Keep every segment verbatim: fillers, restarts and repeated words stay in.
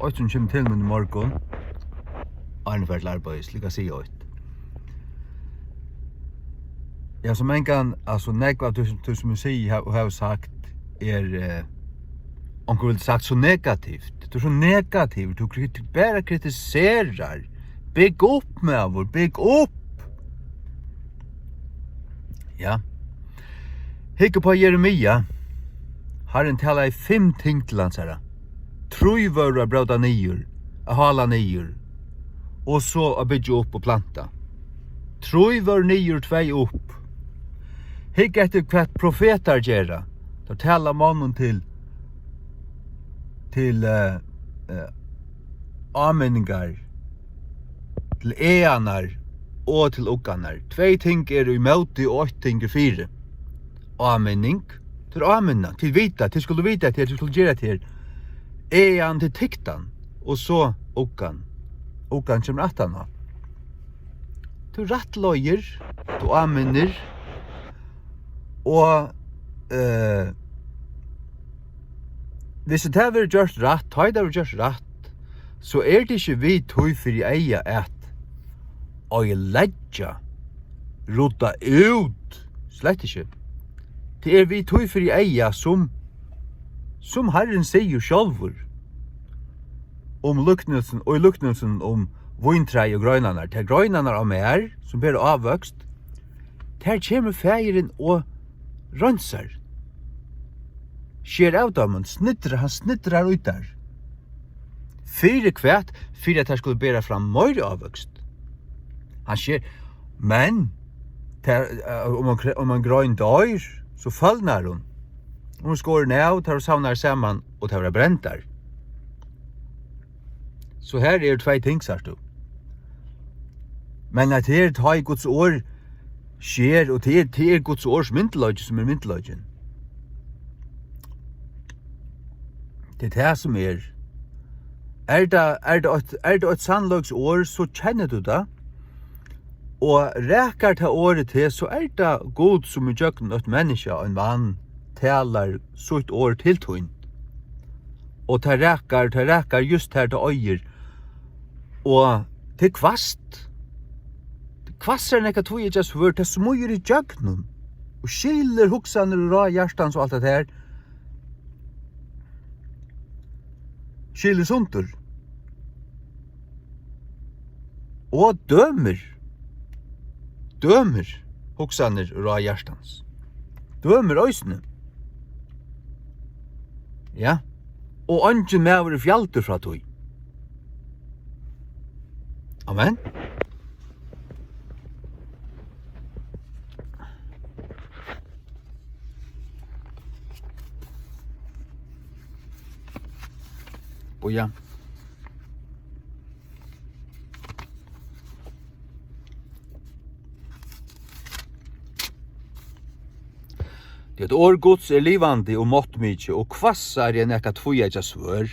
Eitt sum kemur til mín í morgun, áðrenn eg fari til arbeiðis, líka siga eitt. Ja, sum engan, altso, nógv av tí, tí sum eg sigi ha-, og havi sagt, er, eh, onkur vildi sagt, so negativt. Tú ert so negativur, tú krit-, bara kritiserar. Bygg upp, maður, bygg upp! Ja. Hygg upp á Jeremia. Harrin talaði fimm ting til hansara. Trý vóru at bróta niður, at hála niður, og so at byggja upp og planta. Trý vóru niður, tvey upp. Hygg eftir, hvat profetar gera. Teir tala monnum til, til, eh, eh, áminningar, til earnar og til uggarnar. Tvey ting eru ímóti og eitt ting er fyri. Áminning, til áminna, til vita, til skulu vita, til, til skulu gera, til ean, til tyktan, og so uggan. Uggan kemur aftan á. Tú rættleiðir, tú áminnir, og, eh, viss tað verður gjørt rætt, tá ið tað verður gjørt rætt, so er tað ikki við tí fyri eyga at oyðileggja, rudda út, slett ikki. Tað er við tí fyri eyga, sum, sum Harrin sigur sjálvur um líknilsin, og í líknilsin um víntræið og greinarnar. Tær greinarnar á mær, sum bera ávøkst, tær kemur faðirin og reinsar. Sker av teimum, sniddrar, hann sniddrar í tær. Fyri hvat? Fyri at tær skulu bera fram meiri ávøkst. Hann sker, men tær, eh, um ein kre-, um ein grein doyr, so følnar hon. Hon er skorin av, tær eru savnaðar saman og tær verða brendar. So her eru tvey ting, sært tú. Men at her tá ið Guds orð sker, og tað er, tað er Guds orðs myndugleiki, sum er myndugleikin. Tað er tað, sum er. Er tað, er tað eitt, er tað eitt sannleiks orð, so kennir tú tað. Og rakar tað orðið til, so er tað Gud, sum í gjøgnum eitt menniskja, ein mann, talar sítt orð til tín. Og tað rakar, tað rakar júst har tað eigur. Og tað er hvasst. Tað er hvassari enn nakað tvíeggjað svørð, tað smíður í gjøgnum. Og skilur hugsanir og ráð hjartans og alt tað her. Skilur sundur. Og dømir. Dømir hugsanir og ráð hjartans. Dømir eisini. Ja. Og eingin maður er fjaldur frá tí. Amen. Og ja. Tí at orð Guds er livandi og máttmikið og hvassari enn nakað tvíeggjað svørð,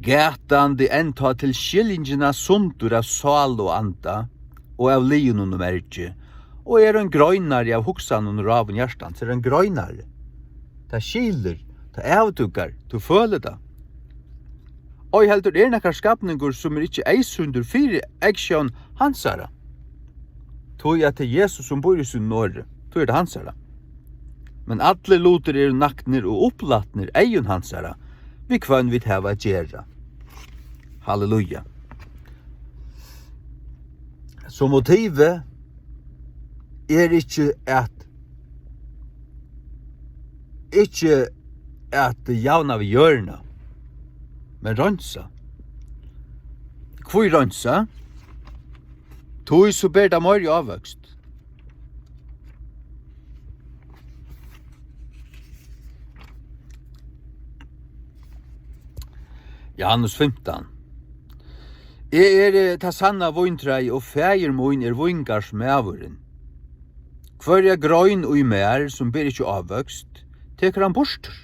gatandi enntá til skiljingina sundur av sál og anda og av liðunum og mergi, og er ein greinari av hugsanum og ráðum hjartans, er ein greinari. Tað skilur, tað avdúkar, tú følir tað. Ei heldur er nakar skapningur, sum er ikki eyðsýndur fyri eygsjón hansara. Tí at tað er Jesus, sum býr í sínum orði, tí er tað hansara. Men allir lutir eru naknir og upplatnir eygum hansara, við hvønn vit hava at gera. Halleluja. So motivið er ikki at, ikki at javna við jørðina, men reinsa. Hví reinsa? Tí so ber tað meiri ávøkst. Johannes fimtan. Eg eri tað sanna víntræið, og faðir mín er víngarðsmaðurin. Hvørja grein í mær, sum ber ikki ávøkst, tekur hann burtur.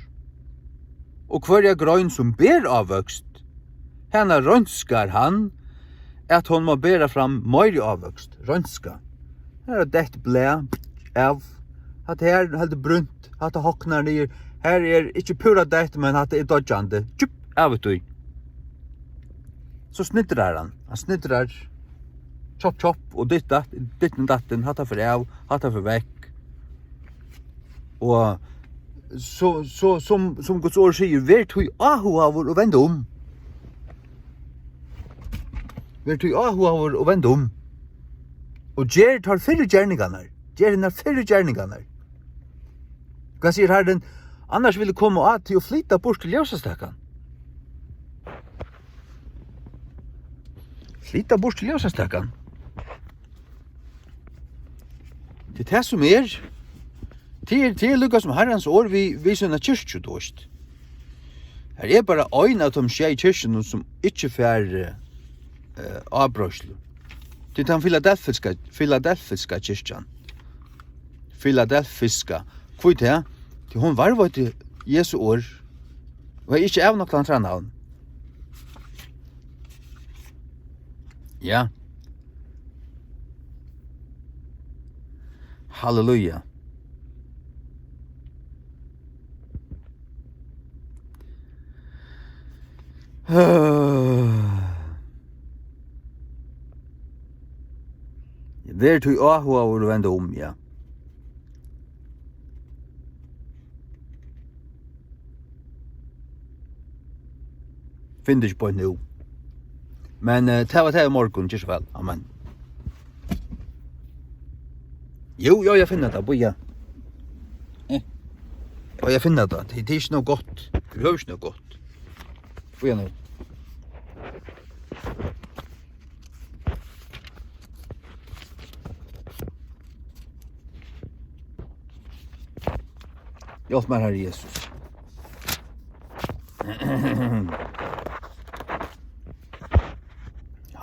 Og hvørja grein, sum ber ávøkst, hana reinskar hann, at hon má bera fram meiri ávøkst. Reinska. Her er dett blað av. Hatta her heldur brunt. Hatta hognar niður. Her er ikki púra dett, men hatta er doyggjandi. Tjup, av og til. So snittrar hann. Hann snittrar. Tjopp, tjopp, og ditt, datt, ditten, datten, hatta fer av, hatta fer vekk. Og so, so, sum, sum Guds orð sigur, ver tí áhugaður og vend um. Ver tí áhugaður og vend um. Og ger tær fyrru gerningarnar. Ger hinar fyrru gerningarnar. Hvat sigur Harrin? Annars vil eg koma á tí og flyta burt til ljósastakan. Flyta burt til ljósastakan. Tað er tað sum er. Tað er, tað er líka sum Harrans orð við, við sína kirkju, tú veist. Her er bara ein av teimum sjey kirkjunum sum ikki fær, eh, eh, ábreiðslu. Tað er tann filadelfiska, filadelfiska kirkjan. Filadelfiska. Hví tað? Tí hon varðveitti Jesu orð og hevði ikki avnoktað hansara navn. Ja. Halleluja. Ver tí áhugaður og vend um, ja. Finn tað ikki beint nú. Men, eh, tað var tað í morgun, ger so væl. Amen. Jú, jú, eg finni tað, bíða. Eh. Og eg finni tað. Tað, tað er ikki nóg gott. Tað er ikki nóg gott. Bíða nú. Hjálp mær, Harri Jesus.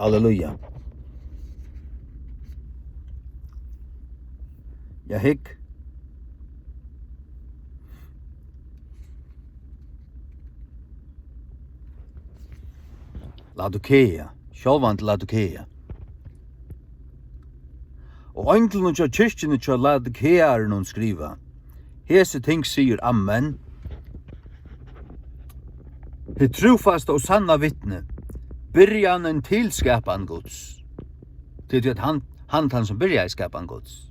Halleluja. Ja, hygg. Laodikea, sjálvandi Laodikea. Og einglinum hjá kirkjuni hjá Laodikearunum skriva: Hesi ting sigur Amen, hið trúfasta og sanna vitni, byrjanin til skapan Guds. Tí at hann, hann, tann sum byrjaði skapan Guds.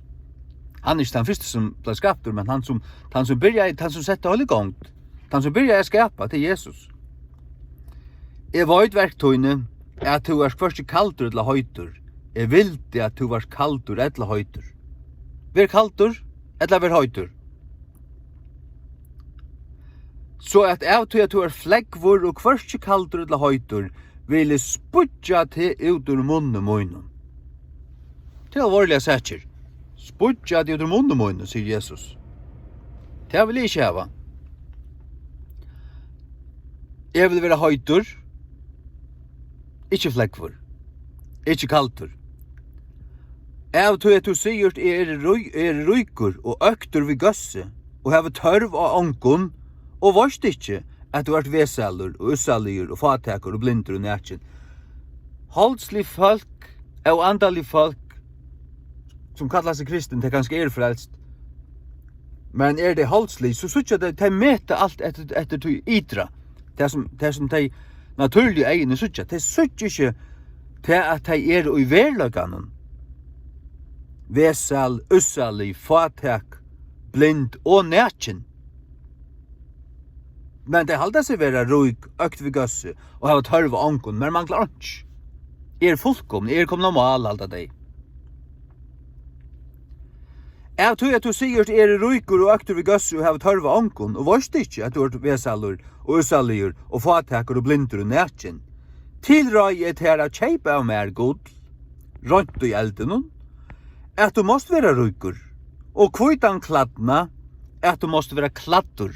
Hann er ikki tann fyrsti sum bleiv skaptur, men hann sum, tann sum byrjaði, tann sum setti alt í gongd. Tann sum byrjaði at skapa, tað er Jesus. Eg veit verk tíni, at tú ert hvørki kaldur ella heitur. Eg vildi, at tú vart kaldur ella heitur. Ver kaldur ella ver heitur. So at av tí, at tú ert flógvur og hvørki kaldur ella heitur, vil eg spýggja teg út úr munni mínum. Tað er alvorligar sakir. Spýggja teg út úr munni mínum, sigur Jesus. Tað vil eg ikki hava. Eg vil vera heitur, ikki flógvur, ikki kaldur. Av tí at tú sigurt, eg eri rí-, eg eri ríkur og øktur við góðsi, og havi tørv á ongum, og veitst ikki, at tú ert vesalur og ússaligur og fátækur og blindur og nakin. Holdslig fólk, óandalig fólk, sum kalla seg kristin, tey kanska eru frelst, men eru tey holdslig, so síggja tey, tey meta alt eftir, eftir tí ytra, tað sum, tað sum tey natúrligu eyguni síggja. Tey síggja ikki tað, at tey eru í veruleikanum vesæl, ússalig, fátæk, blind og nakin. Men tey halda seg vera rík, økt við góðsi og hava tørv á ongum. Mær manglar einki. Eg eri fullkomin, eg eri komin á mál, halda tey. Av tí at tú sigurt, eg eri ríkur og øktur við góðsi og havi tørv á ongum, og veitst ikki, at tú ert vesalur og ússaligur og fátækur og blindur og nakin, tilráði eg tær at keypa av mær gull, reint í eldinum, at tú mást vera ríkur, og hvítan klædnað, at tú mást vera klæddur.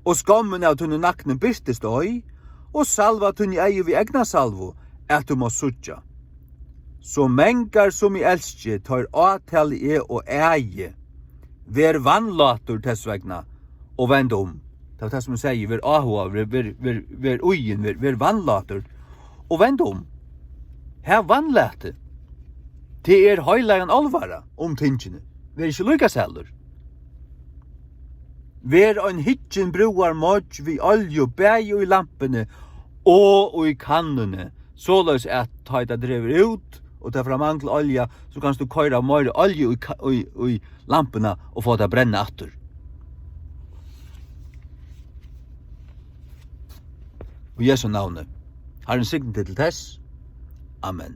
Og skámmin av tínum naknu birtist ei, og salva tíni eygu við eygnasalvu, at tú mást síggja. So mangar sum eg elski, teir átali eg og æi. Ver vanlátur tess vegna og vend um. Tað var tað, sum eg segði, ver áhugaður, ver, ver, ver, ver íðin, ver, ver vanlátur og vend um. Hav vanlæti. Tað er heilagan álvara um tingini. Ver ikki líkasælur. Ver ein hyggin brúðarmoyggj við olju, bæði í lampuni og í kannuni, soleiðis at tá ið tað dregur út, og tað fer at mangla olja, so kanst tú koyra meiri olju í ka-, í, í lampuna og fáa tað at brenna aftur. Í Jesu navni. Harrin signi teg til tess. Amen.